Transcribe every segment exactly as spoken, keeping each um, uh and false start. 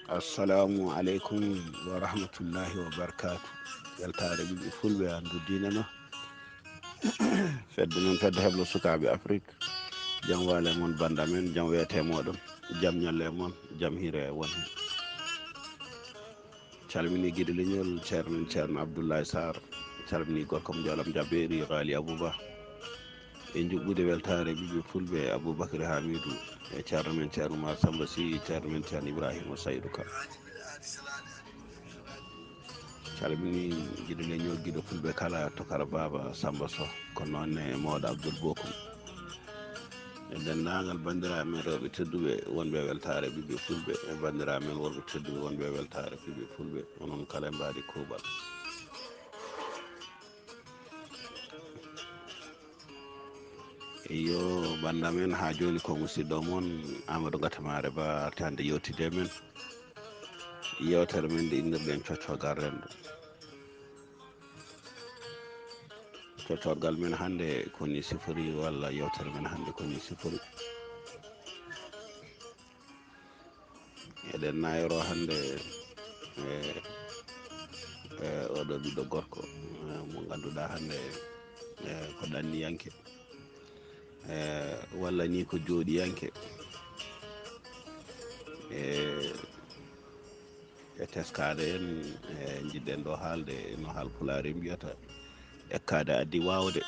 Assalamu aleykum wa rahmatullahi wa barakaatu. Weltaare ɓiɓɓe fulɓe, anndu diina no. Fedde men, fedde heblo sukaaɓe Afrik. Jam waale mon bannda men, jam weete moɗon, jam ñalle mon, jam hiire won heen. Calmini giɗo leñol, ceerno men ceerno Abdoulaye Sarr, calmini gorko mo Joolam Jabeeri, Ghali Abouba. E njuɓɓude weltaare ɓiɓɓe fulɓe, Aboubacry Hamidou, e ceerno men ceerno Oumar Samba Sy, ceerno men ceerno Ibrahima Saydou Ka. Calmini giɗo leñol, giɗo fulɓe kala, to kala Baaba Samba Soh, ko noon ne Mawɗo Abdoul Bokum. E denndaangal banndiraaɓe men rewɓe tedduɓe wonɓe e weltaare ɓiɓɓe fulɓe, e banndiraaɓe men worɓe tedduɓe wonɓe e weltaare ɓiɓɓe fulɓe, onon kala e mbaadi kuuɓal. Iyo, bannda men, haa jooni ko musidɗo mon Amadou Gatamare Ba, arti hannde yewtidde e men. Yewtere men nde innirɗen Coccogal Renndo. Coccogal men hannde ko ni sifori, walla yewtere men hannde ko ni sifori. Eɗen nayroo hannde e, e oɗo ɓiɗɗo gorko, e, mo ngannduɗaa hannde, e, ko ɗanniyanke, e, walla ni ko jooɗiyanke. E, e teskaade en, e, njiɗɗen ɗo haalde no Haalpulaar en mbiyata, ekkaade addi waawde.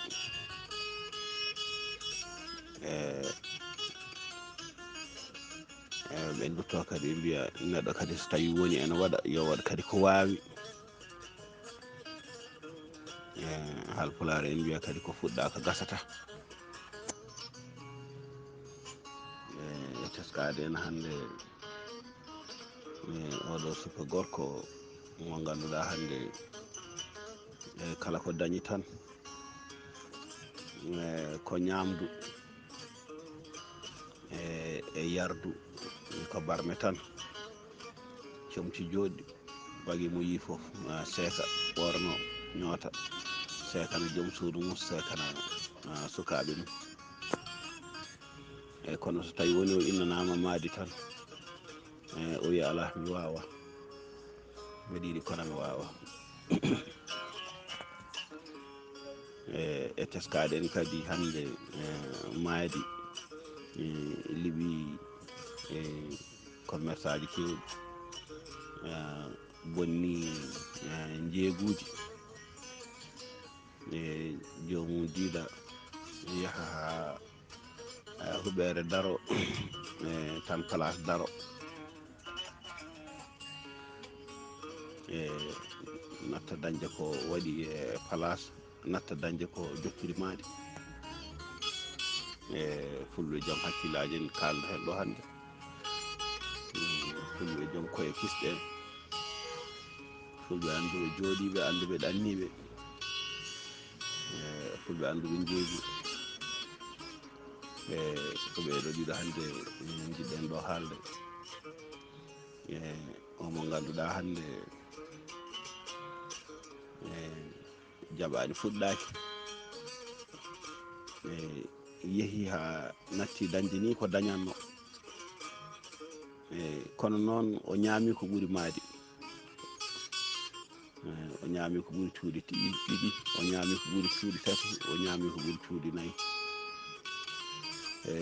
E, e, ɓe ndutto kadi ɓe mbiya neɗɗo kadi so tawi woni ene waɗa, yo waɗ kadi ko waawi. E, Haalpulaar en mbiya kadi ko fuɗɗaaka gasata. E, e teskaade en hannde, e, oɗo suka gorko mo ngannduɗaa hannde, e, kala ko dañi tan, e, ko ñaamdu, e, e yardu, ko barme tan, comci jooɗi. Bagi mo yii fof, ah, seeka, ɓoorno, ñoota, seekana joom suudu mum, seekana, ah, sukaaɓe mum. Eyi, kono so tawi woni o innanaama maadi tan, e, o wiya, "Alaa, mi waawaa. Mbeɗa yiɗi kono mi waawaa." E, e teskaade en kadi hannde, e, maadi, e, liɓi, e, commerçaaji keewɗi, e, bonni, e, njeeguuji, e, joomum diida yaha haa, e, huɓeere daro, e, tan place daro. E, natta dañde ko waɗi e place, natta dañde ko jokkiri maaɗi. E, fulɓe joom hakkillaaji en kaalda heen ɗo hannde. Mm, fulɓe joom koye kisɗe en. Fulɓe annduɓe jooɗiiɓe, annduɓe ɗanniiɓe. E, fulɓe annduɓe njeeji. E, ko ɓee ɗo ɗiɗo hannde, mm, njiɗɗen ɗo haalde. E, o mo ngannduɗaa hannde, e, jaɓaani, fuɗɗaaki. E, yehi haa natti dañde ni ko dañatno. E, kono noon o ñaami ko ɓuri maadi. E, o ñaami ko ɓuri cuuɗi ɗi-, ɗiɗi, o ñaami ko ɓuri cuuɗi tati, o ñaami ko ɓuri cuuɗi nayi. E,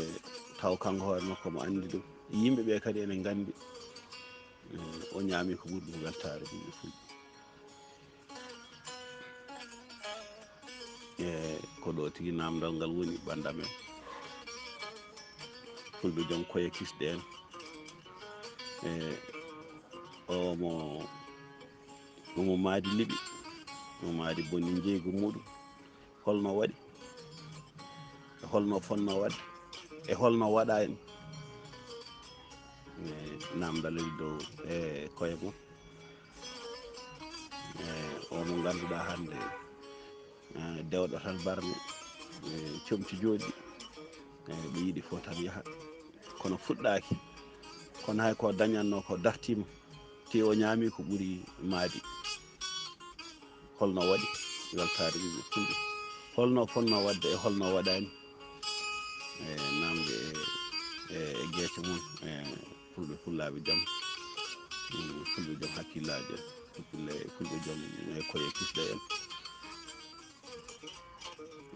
taw kanko hoore makko mo anndi ɗum. Yimɓe ɓe kadi ene nganndi. E, o ñaami ko ɓuri ɗum weltaare ɗum e fulɓe. E, ko ɗo tigi naamndal ngal woni, bannda men. Fulɓe joom koye kisɗe en. E, o mo, o mo maadi liɓi, o maadi bonni njeeygu muɗum. Holno waɗi? E holno fonnoo waɗde? E holno waɗa en? E, naamndal e dow e koye mum. E, o mo ngannduɗaa hannde, e, dewɗo tan barme, e, comci jooɗi, e, ɓe yiɗi fof tan yaha. Kono fuɗɗaaki. Kono hay ko dañatno ko dartiima. Te o ñaami ko ɓuri maadi. Holno waɗi weltaare ɓiɓɓe fulɓe? Holno fonnoo waɗde e holno waɗaani? E, naamnde e, e, e geece mum, e, fulɓe fullaaɓe jam. Fulɓe joom hakkillaajo, fulɓe joom e koye kisɗe en.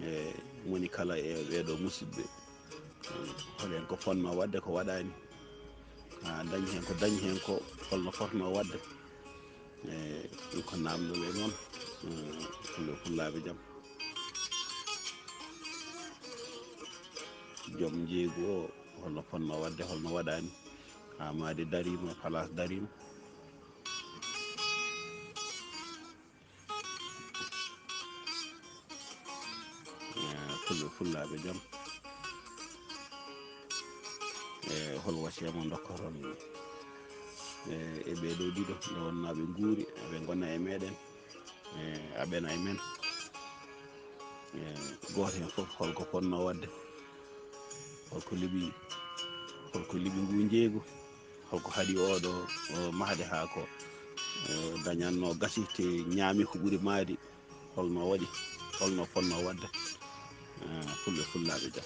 E moni kala e ɓeeɗo musidɓe, hol heen ko fotnoo waɗde ko waɗaani? Haa dañi heen ko dañi heen ko, holno fotnoo waɗde? E ɗum ko naamndol e noon. Fulɓe fullaaɓe jam. Joom njeeygu o, holno fotnoo waɗde, holno waɗaani? Haa maadi dariima, palaas dariima. Fulɓe fullaaɓe jam. E hol wasiya mo ndokkoton e ɓeeɗo ɗiɗo, nde wonnoo ɓe nguuri, ɓe ngona e meɗen, e aɓena e men? E gooto heen fof holko fotnoo waɗde? Holko liɓi, holko liɓi ngu njeeygu? Holko haɗi oɗo mahde haa ko dañatnoo gasi te ñaami ko ɓuri maadi? Holno waɗi? Holno fotnoo waɗde? Fulɓe fullaaɓe jam.